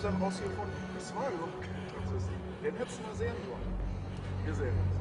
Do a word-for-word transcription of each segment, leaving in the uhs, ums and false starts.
Dann brauchst du hier vorne. Das war überhaupt kein Problem. Den hättest du mal sehen sollen. Wir sehen uns.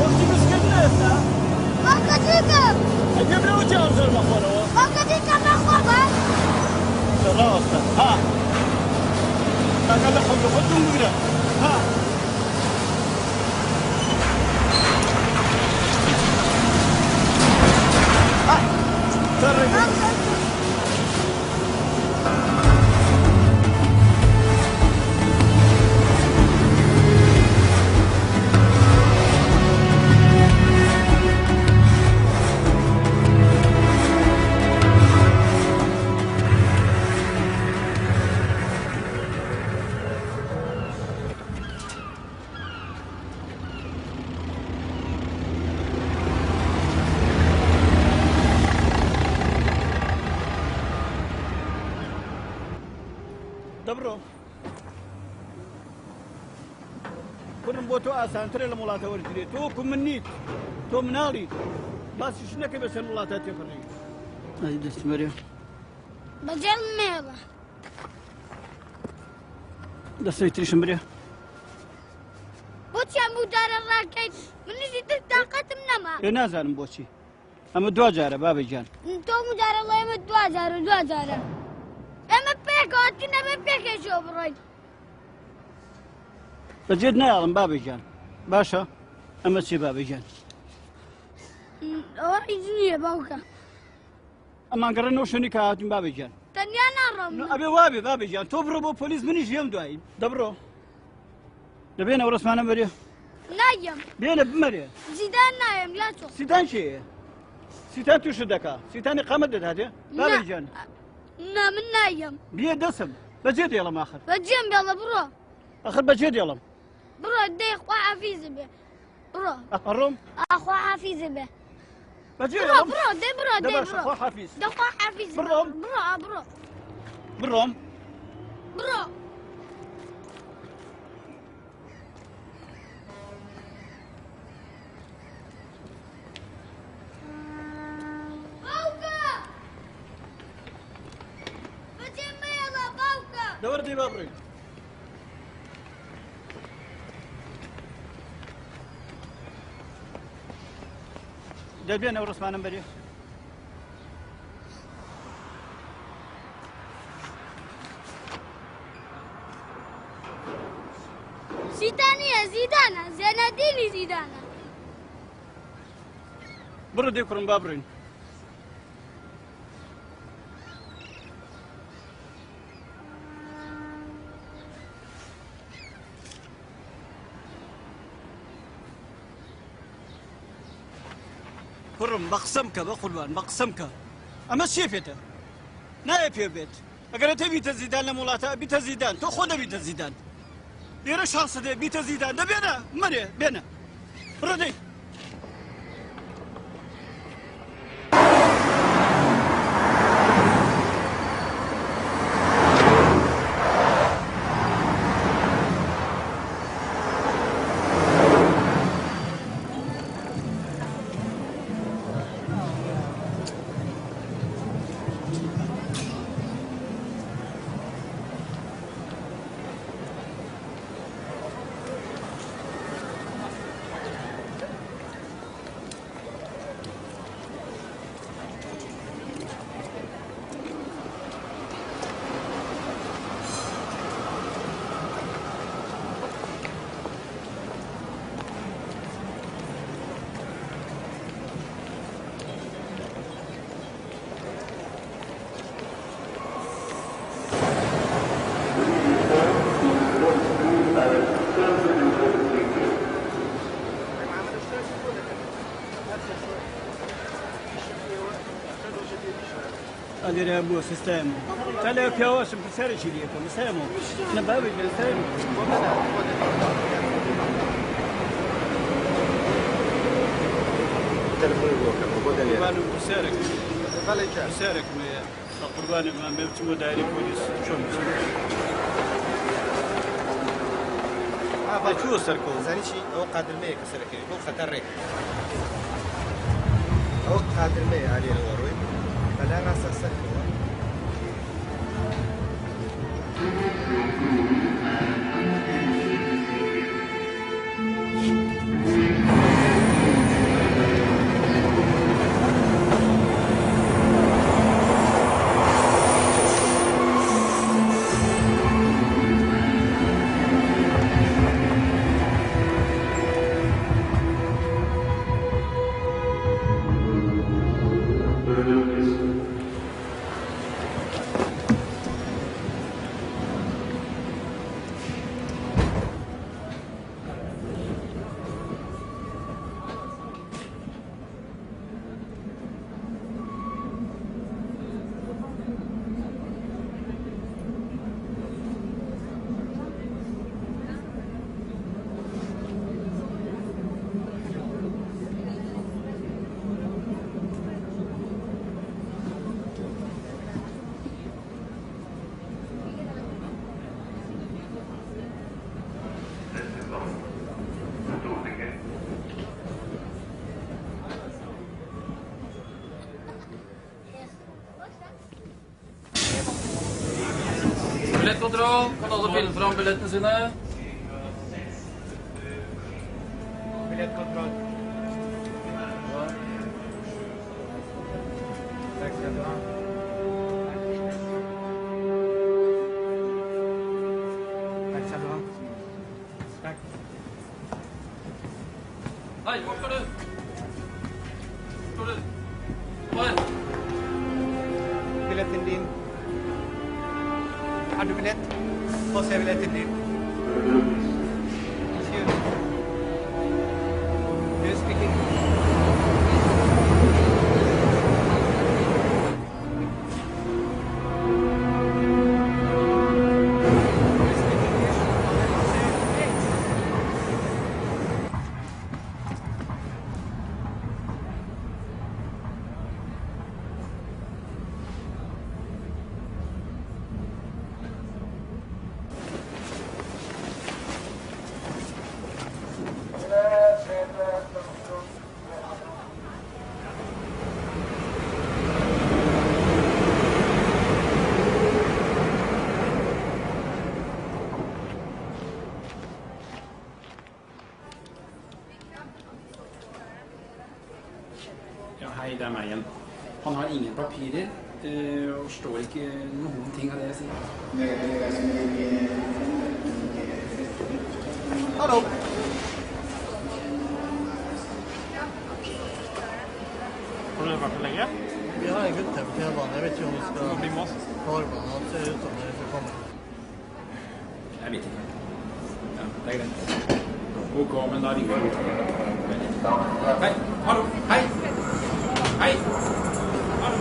Optimist kedine esta. Bakacağım. E, bir avuç alacağım bak bana o. Bakacağım, ben baba. Rast. Ha. Kanka da koydu, koydu mu bire? Ha. Debro. Kurim bo to asantir e li mulata wergirê. To ku min nît. To min nalît. Bas iş neke be ser mulata tê firî. Ay dest merî. Becel me yala. Destê tirişim birê. Boçî em û dare raket. Min jî tu taqetim nema. Ê, nazanim boçî. Em ê dua care, babê can. To û dare, em ê dua care, dua care. Em ê pêk hatin, em ê pêkê jî birin. Bi cid neyalin, babê can. Baş e. Em ê çi, babê can. Ewa îzin ye, bawka. Em angerin o şonî ka hatin, babê can. Tenya naram. No, ebe wabê, babê can. To biro bo polîs, min jî yem duayî. De biro. De bêne, Orosmane merê. Nayem. Bêne, bimerê. Zîdan nayem, laço. Sîtan çi ye? Sîtan tu şu deka. Sîtanê qamet de hadi. Babê can. Na, min nayem. Biye desim. Becê diyelim axir. Becem bela biro. Axir becê diyelim. Biro, de xwe hafîz be. Biro. Arom. A xwe hafîz be. Becê diyelim. Biro, biro, de biro, de biro. De baş, xwe hafîz. De xwe hafîz be. Biro. Biro, a biro. Biro. Biro. Bawka! Bacê me yala, bawka! Dewar dê babirê. Debiyene Orosman'ın beri. Zîdanî ye, Zîdan e, Zenedînî Zîdan e. Biro dê kurim babirîn. Kurim, bi qisem ke, bi qurban, bi qisem ke. Eme çê pê te? Nayê pê bêt. Eger te bîte Zîdan li mulata, bîte Zîdan. To xwe de bîte Zîdan. Dêre şanse de bîte Zîdan. De bêne, merê, bêne. Biro dey. Alire bu sistem. Tele piyawa şim piserekî diye, sistem o. Ne babi, sistem. Telefonu bu, bu da ne? Banu piserek. Belê ke. Piserek mi? Qurbanê me, me çimo dairê polîs, çon. Ha, bak. Çû ser kol. Zanî çi? O Qadir me ye, piserek. Ew xeter rê. Ew Qadir me aliyê li we rûyê. Bela rasta ser kol. Bilet kontrol, kontrol bin frank bilet misine. Bilet kontrol. Hay, oturun. Oturun. Oturun. Biletin din. Adu bilet. Kose biletin din. Excuse. Do you speak English? Ja, hei, det er meg igjen. Han har ingen papirer, eh, og forstår ikke noen ting av det jeg sier. Hallo. Har du vært der lenge? Ja, jeg har vært der. Jeg vet ikke om vi skal... Du må bli med oss. Formen, han ser ut som det er så kommer. Jeg vet ikke. Ja, det er greit. Ok, men da ringer vi. Hei, hallo, hei. Hei. Hallo.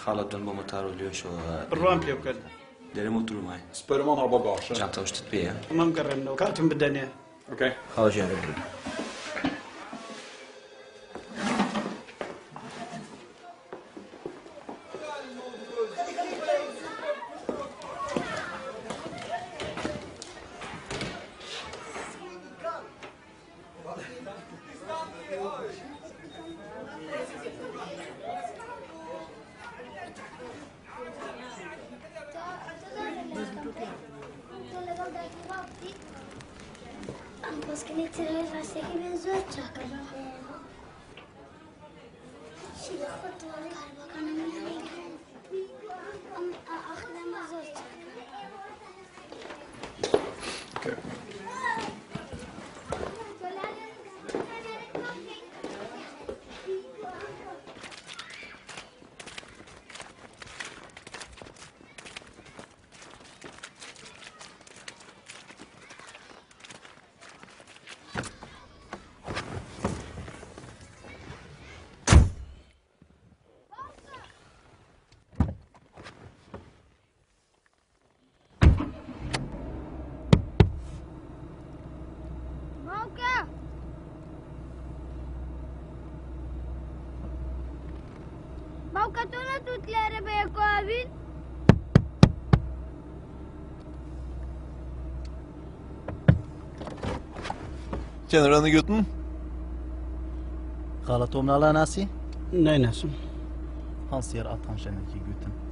Xala, dun bo motor û liyo şo. Qurban pê bikir. Derê motor may. Sperman hava baş. Çanta û ştit pê ye. Tamam, kerem, o kartım bir dene. Okey. Xala, jî. Em baskinê tirê rastiyekî bên zor çak e. Şî xwe tuwalê. Em, a, axirê me zor çak e. Bawke! Bawke, tu ne tu lere be ko abin? Çend ranî gotin? Xala Tom nala nasî? Neynasim. Hans yer atan jenekî gotin.